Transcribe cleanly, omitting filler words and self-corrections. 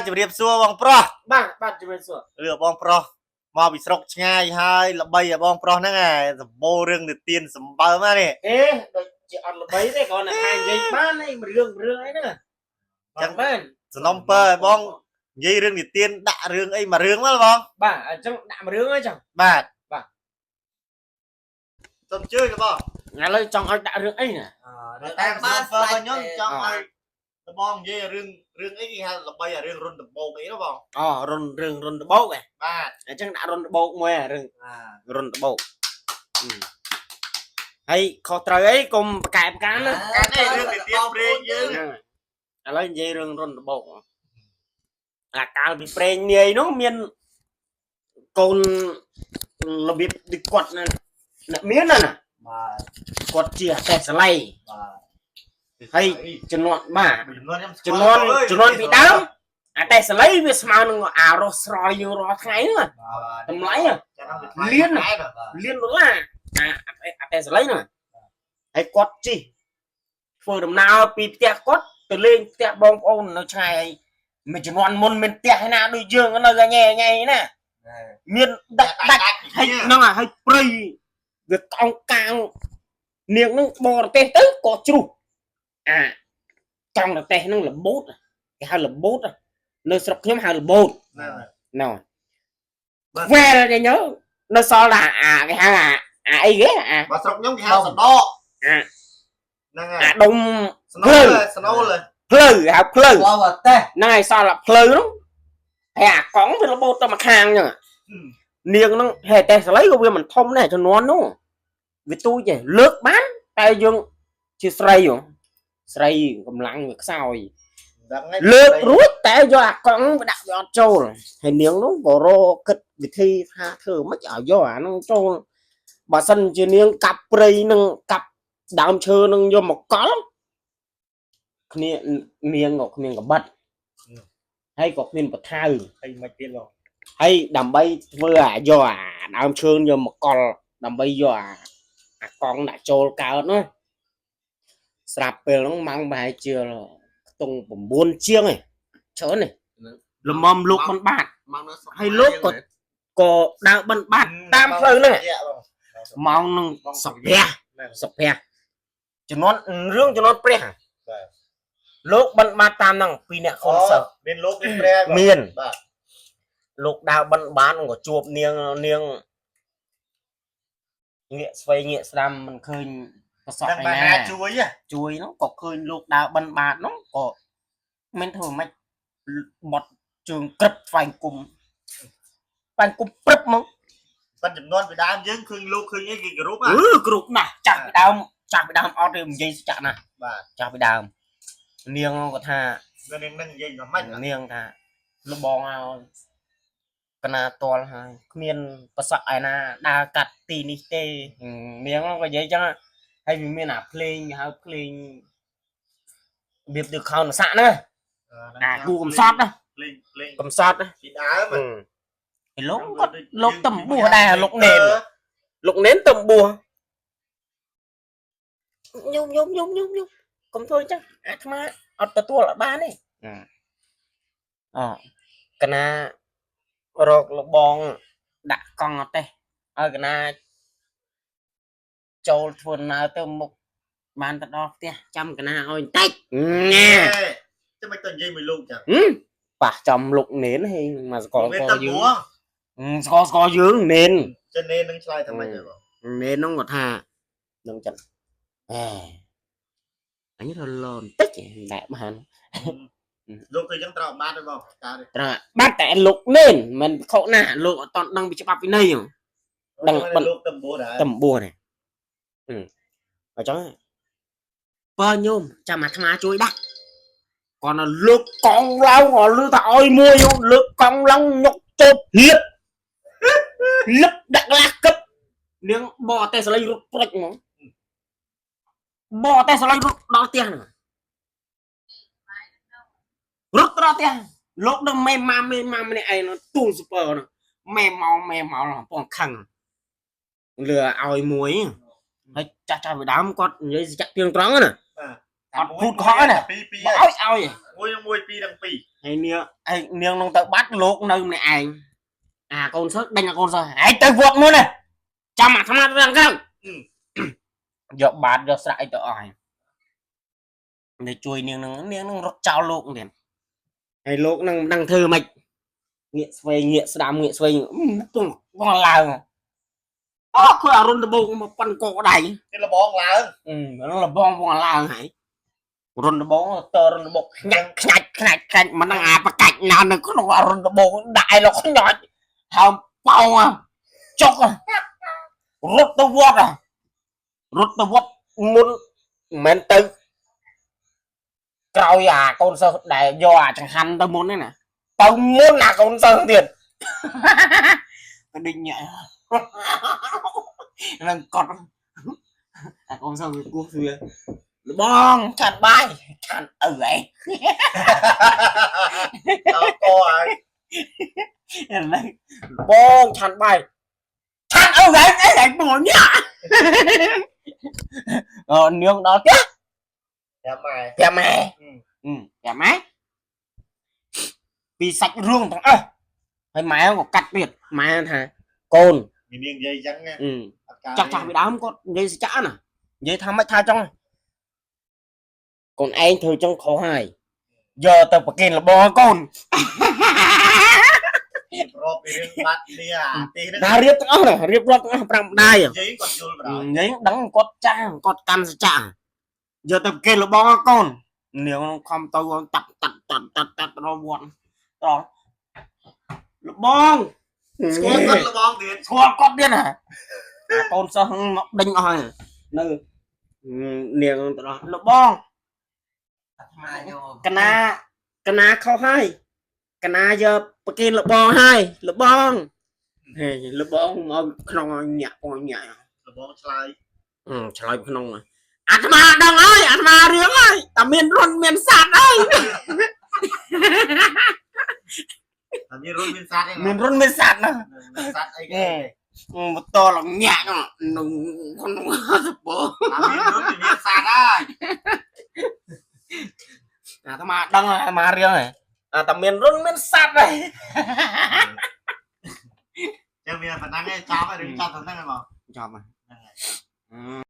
ជំរាបសួរបងប្រុស បាទបាទជំរាបសួរ ឬបងប្រុសមកពីស្រុកឆ្ងាយហើយល្បីឲ្យបងប្រុសហ្នឹងឯងសម្បូររឿងនិទានសម្បើមណានេះ អេដូចជាអត់ល្បីទេគ្រាន់តែថានិយាយបានអីមួយរឿងមួយរឿងអីហ្នឹង ចឹង ចឹងបាន សំណុំពើឲ្យបងនិយាយរឿងនិទានដាក់រឿងអីមួយរឿងមកបង បាទអញ្ចឹងដាក់មួយរឿងហើយចឹង បាទ បាទ សូមជួយបង ឥឡូវចង់ឲ្យដាក់រឿងអីណា តែសំណុំពើរបស់ខ្ញុំចង់ឲ្យបងនិយាយរឿងរឿងអីគេហៅល្បីអារឿងរុនដំបូងអីណាបង អូរុនរឿងរុនដបោកឯង បាទ អញ្ចឹងដាក់រុនដបោកមួយអារឿងរុនដបោកហើយខុសត្រូវអីកុំប្រកែប្រកាន់ណា កាលនេះរឿងនិទានព្រេងយើង ហ្នឹងហើយឥឡូវនិយាយរឿងរុនដបោកអាកាលពីព្រេងនាយនោះមានកូនរបៀបដូចគាត់ណាអ្នកមានណាណា បាទ គាត់ជាអតេសល័យ បាទ ហើយជំនាន់បាទ ចំនួនខ្ញុំ ជំនាន់ជំនាន់ពីដើមអតេសល័យវាស្មើនឹងអារស់ស្រយយើងរាល់ថ្ងៃហ្នឹង បាទ តម្លៃហ៎ លាន លានដុល្លារអាអតេសល័យហ្នឹងហើយគាត់ជិះធ្វើដំណើរពីផ្ទះគាត់ទៅលេងផ្ទះបងប្អូននៅឆ្ងាយហើយមួយជំនាន់មុនមានផ្ទះឯណាដូចយើងនៅញ៉ែញ៉ៃណាមានដាច់ដាច់ហើយហ្នឹងហើយព្រៃវាកោងកាងនាងហ្នឹងបរទេសទៅក៏ជ្រុះអាកង់រទេះហ្នឹងរបូតគេហៅរបូតនៅស្រុកខ្ញុំហៅរបូតណ៎វែលញញនៅសល់តែអាគេហៅអាអាអីគេអា បើស្រុកខ្ញុំគេហៅសដកហ្នឹងហើយ អាដុំ ស្នូលស្នូល ភ្លៅហៅភ្លៅ ផ្លូវអតេ ហ្នឹងហើយសល់តែភ្លៅហ្នឹងហើយអាកង់វារបូតទៅមកខាងអញ្ចឹងនាងហ្នឹងហេតេសលៃក៏វាមិនធំដែរជំនាន់នោះវាទូចទេលើកបានតែយើងជាស្រីហ៎ស្រីកម្លាំងវាខ្សោយលើករួចតែយកអាកង់វាដាក់វាអត់ចូលហើយនាងនោះក៏រកគិតវិធីថាធ្វើម៉េចឲ្យយកអាហ្នឹងចូលបើសិនជានាងកាប់ព្រៃនឹងកាប់ដើមឈើនឹងយកមកកល់គ្នានាងក៏គ្មានកបិតហើយក៏គ្មានបថៅ ហើយមិនទៀតបង ហើយដើម្បីធ្វើអាយកអាដើមឈើយកមកកល់ដើម្បីយកអាអាកង់ដាក់ចូលកើតណាស្រាប់ពេលហ្នឹងម៉ោងប្រហែលជាខ្ទង់9ជាងឯងច្រើនឯងលំមលោកមិនបាតហើយលោកក៏ក៏ដើរបិណ្ឌបាតតាមផ្លូវហ្នឹងម៉ោងនឹងសុភះសុភះជំនាន់រឿងជំនាន់ព្រះលោកបិណ្ឌបាតតាមហ្នឹងពីអ្នកកូនសិស្ស មានលោកមានព្រះ មាន បាទ លោកដើរបិណ្ឌបាតក៏ជួបនាងនាងងាកស្វ័យងាកស្ដាំមិនឃើញប្រសក់ ហ្នឹងបាន ឯណា ណាជួយ ជួយហ្នឹងក៏ឃើញលោកដើរបិណ្ឌបាតហ្នឹងក៏មិនធ្វើម៉េចបត់ជើងក្រឹបថ្វាយគុំថ្វាយគុំព្រឹបមក ប៉ុន្តែចំនួនពីដើមយើងឃើញលោកឃើញអីគេគោរព អឺគ្រប់ណាស់ចាស់ពីដើមចាស់ពីដើមអត់ទេនិយាយចាស់ណាស់ បាទ ចាស់ពីដើមនាងក៏ថា នាងនឹងនិយាយមិនម៉េច នាងថាលបងឲ្យកណាតលហើយគ្មានប្រសក់ឯណាដើរកាត់ទីនេះទេនាងក៏និយាយចឹងហើយវាមានអាភ្លេងគេហៅភ្លេងរបៀបដូចខោនស័កណាអាគូកំសត់ណា ភ្លេងភ្លេង កំសត់ណា ពីដើម ហើយលោកគាត់លោកតំបួសដែរលោកនេនលោកនេនតំបួសញោមញោមញោមញោមញោមកុំធ្វើអញ្ចឹងអាត្មាអត់ទទួលអត់បានទេអកណារកលបងដាក់កង់អត់ទេឲ្យកណាចូលធ្វើដំណើរទៅមុខបានទៅដល់ផ្ទះចាំកណាឲ្យបន្តិចញ៉ែ ចាំមិនទៅនិយាយមួយលោកចឹង ប៉ះចំលោកនេនហេមកស្កល មាន កយើង តំបួស ស្កលស្កលយើងនេន ចេនេននឹងឆ្លើយថាម៉េចទៅបង នេនហ្នឹងគាត់ថានឹងចិត្តអេអញរលនតិចតែបាន លោកគឺចឹងត្រូវបាត់ទេបងតើ ត្រូវបាត់តែលោកនេនមិនខុសណាលោកអត់តន់ដឹងពីច្បាប់វិន័យហ៎ ដឹងបិណ្ឌ លោកតំបួសដែរ តំបួនអញ្ចឹងបើញោមចាំអាត្មាជួយដាក់គាត់នៅលើកកង់ឡើងអត់លឺថាឲ្យមួយលើកកង់ឡើងញុកជប់លឹបលឹបដាក់ឡាកឹបនាងបរទេសលៃរត់ព្រិចហ្មងបរទេសលៃរត់ដល់ផ្ទះហ្នឹងរត់ដល់ផ្ទះលោកដឹងមេម៉ាមេម៉ាម្នាក់ឯងទូលស៊ុពើហ្នឹងមេមកមេមកកំពុងខឹង លឺឲ្យមួយហើយចាស់ចាស់ពីដើមគាត់និយាយចាក់ទៀងត្រង់ណា អត់ភូតខកណា ពីរពីរ បើឲ្យឲ្យ មួយនឹងមួយពីរនឹងពីរ ហើយនាងឯងនាងនឹងទៅបាត់លោកនៅម្នាក់ឯងអាកូនសិស្សដេញអាកូនសិស្សហែងទៅវត្តមុនណាចាំអាត្មាទៅខាងក្រៅយកបាតយកស្រាក់អីទៅអស់ហើយនេះជួយនាងនឹងនាងនឹងរត់ចោលលោកទៀតហើយលោកនឹងមិនដឹងធ្វើម៉េចងាកស្វែងងាកស្ដាំងាកស្វែងពងបងឡើងអូឃើញអារុនដបងមកប៉ិនកដៃ គេលបងឡើង អឺលបងបងឡើងហើយរុនដបងតរុនដបងខ្ញាច់ខ្ញាច់ខ្ញាច់ខ្ញាច់មិនដឹងអាបកាច់ណានៅក្នុងអារុនដបងដាក់ឲ្យលោកខ្ញាច់ហើមប៉ោងចុករត់ទៅវត្តរត់ទៅវត្តមុនមិនមែនទៅក្រោយអាកូនសិស្សដែលយកអាចង្ហាន់ទៅមុនហ្នឹងណាទៅមុនអាកូនសិស្សទៀតទៅដេញញាក់នឹងកត់អាកូនសិស្សវាគោះវាលបងឆាន់បាយឆាន់ឪឯង ដល់កហើយ ហ្នឹងបងឆាន់បាយឆាន់ឪឯងអីឯងបងញាក់អឺនាងដល់ផ្ទះ ចាំម៉ែ ប្រាប់ម៉ែប្រាប់ម៉ែពីសាច់រឿងទាំងអស់ហើយម៉ែក៏កាត់ទៀតម៉ែថាកូន មាននាងនិយាយចឹងណាអត់កើត ចាស់ចាស់ពីដើមគាត់និយាយសច្ចៈណានិយាយថាម៉េចថាចឹងកូនឯងធ្វើចឹងខុសហើយយកទៅប្រគេនរបស់កូន រៀបរាប់ពីរឿងបាត់នេះអាទីហ្នឹង ណារៀបទាំងអស់ណារៀបរាប់ទាំងអស់ប្រាំម្ដាយ និយាយគាត់យល់បណ្ដោយ និយាយដឹងគាត់ចាស់គាត់កាន់សច្ចៈយកទៅប្រគេនរបស់កូននាងខំទៅតាត់តាត់តាត់តាត់តាត់ដល់វត្តដល់លបង ស្គាល់គាត់លបងទៀត ស្គាល់គាត់ទៀតណាអាកូនសិស្សមកដេញអស់ហើយនៅនាងទៅដល់លបង អាត្មាយក កណាកណាខុសហើយកណាយកប្រគេនលបងហើយលបងហេលបងមកក្នុងញាក់ពងញាក់ លបងឆ្លើយ អឺឆ្លើយក្នុងអាត្មាដឹងហើយអាត្មារឿងហើយតែមានរុនមានសัตว์ហើយ តែមានរុនមានសัตว์ឯង មានរុនមានសัตว์ណា មានសัตว์អីគេ មកតលញាក់ក្នុងក្នុងសព តែមានរុនមានសัตว์ហើយ អាត្មាដឹងហើយអាត្មារឿងហើយអាតែមានរុនមានសัตว์ហើយ ចឹងមានប៉ុណ្ណឹងឯងចប់ហើយរឿងចប់ប៉ុណ្ណឹងឯងបង ចប់ហើយ ហ្នឹងហើយ អឺ